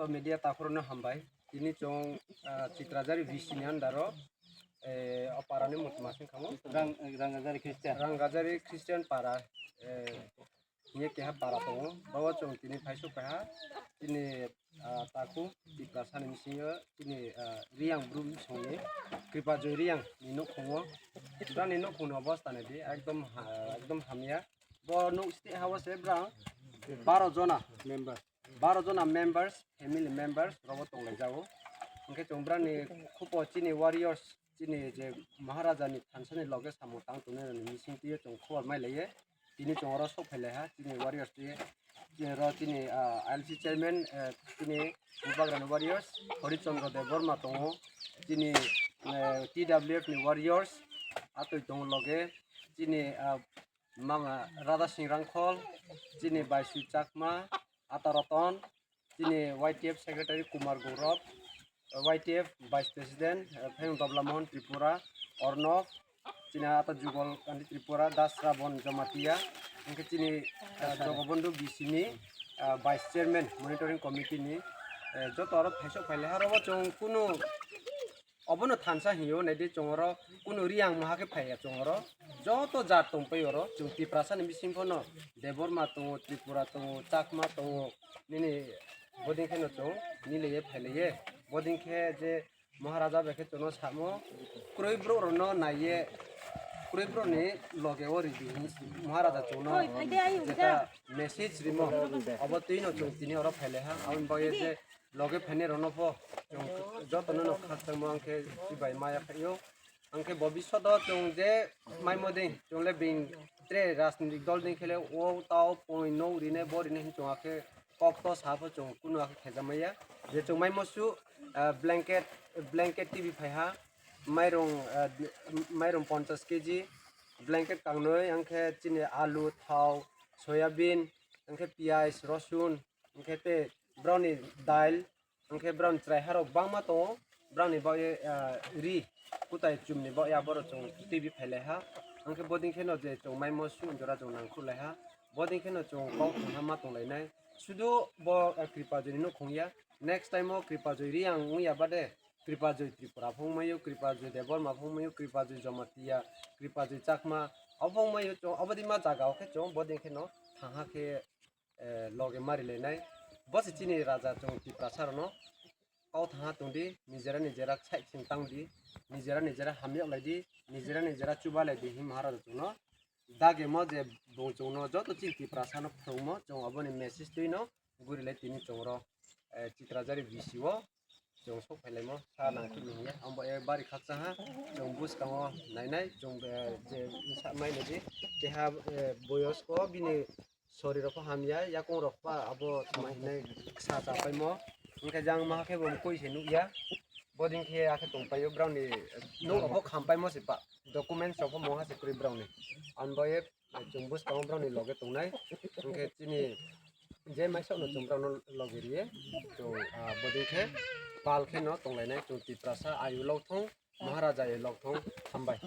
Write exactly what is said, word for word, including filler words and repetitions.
Media takhorno hambai. Tini chwng, ah, Chitrajari V C ni under o, eh, o para ni mutma sing kamo. Rang, Rangajari Christian. Rangajari Christian para, eh, hiye keha para tongo. Bawo chwng tini phaisuk kaiha. Tini, ah, taku Tiprasa ni bisingo tini, ah, Riyang Brum songni Kripajoy Riyang ni nukhungo. Bwrani nukhungni obostha naidi ekdom ha-, ekdom hamya. Bo nuk state house e bwrang baro jona member. Baro jona members, family members rogo tonglaijao. Hwnkhe chwng bwrani khupo chini warriors, chini je Maharaja ni thansa ni loge samung tang tongnai rokni bising twiwi chwng khobor mai laiye. Tini chwng oro sok phai laiha chini warriors twi, chini ro chini, ah, I L C chairman, eh, chini Bubagrani warriors Hori Chandra Debbarma tongo, chini, eh, T W F ni warriors atwi tongo loge, chini, ah, Mama Radha Singh Rangkhol, chini Baisui Chakma, Ata Ratan, chini Y T F secretary Kumar Gaurav, Y T F vice president, eh, Phayung Dobla Mohan Tripura, Arnab, chini Ata Jugal Gandhi Tripura, Das Rabon Jamatia, hwnkhe chini, eh, Jogobondhu B C ni, eh, vice chairman monitoring committee ni, eh, joto aro phaisok phailaiha, oro bo chwng kunu Obono thansa hinyo, naidi chwng oro kunu Riyang maha khe phaiya chwng oro. Joto jat tongpai oro, chwng Tiprasa ni bising phano Debbarma tongo, Tripura tongo, Chakma tongo, nini boding kheno chwng mileye phailaye. Boding khe je Maharaja bai khe chwngno samo, kwrwi borok rokno naiye, kwrwi borok ni loge o ridi hinwi Maharaja chwngno jeta message rimo, obo twino chwng tini oro phailaiha. Aboni bagwi je loge phainai rokno pho chwng jotono no khakchangma hwnkhe chibai maya khaio. Hwnkhe bobishoto chwng je maimoding chwng le bing tre rajnitik dol ding khele o tao poi no rine bo rine hin chwng akhe kok to sa pho chwng kunu akhe khejamaya. Je chwng maimo su, ah, blanket, blanket T V phaiha, mairung, ah, mairung ponchas K G, blanket kangnoi, hwnkhe chini alu, thao, soyabin, hwnkhe piyaj, rosun, hwnkhe tei browni dal, hwnkhe browni chwrai harok bangma tongo, browni bagwi, ah, ri kutai chumni bagwi aborok chwng twibi phailaiha, hwnkhe boding kheno je chwng maimo su jora chwng nangkhuklaiha, boding kheno chwng kok thangha ma tonglainai, sudu bo, ah, Kripajoyni nukhung ya, next time o Kripajoy Riyang wngya bade, Kripajoy Tripura phungmaio, Kripajoy Debbarma phungmaio, Kripajoy Jamatia, Kripajoy Chakma, obo phungmaio chwng, obo dima jaga o khe chwng boding kheno thangha khe, eh, loge mari lainai. Bo se chini raja chwng Tiprasa rokno kok thangha tongdi, nijera nijera side sing tangdi, nijera nijera hamyok laidi, nijera nijera chuba laidi hin Maharaja chwngno dagemo je bung chwngno joto chini Tiprasa no phwrwngmo chwng oboni message twino guri lai tini chwng oro, eh, Chitrajari V C o chwng sok phailaimo sa nangkukni hiya. Ambo e bari khakchangha chwng bwskango nainai chwng, eh, je sa mai naidi keha, eh, boyosko bini Sori rok pho hamya, yakung rok pha abo tamo hinai sa cha paimo. Hwnkhe jang ma khe bo mukhui se nukya. Boding khe akhe tong paio, browni nuk rok pho kham paimo se pa. Documents rok pho moha se kwrwi browni. Anbo ye chwng bwskango browni loge tongnai. Hwnkhe chini je maisok no chwng browno loge riye. Chwng, ah, boding khe pal khe no tonglainai. Chwng Tiprasa ayu lok thung, Maharaja ayu lok thung. Hambai.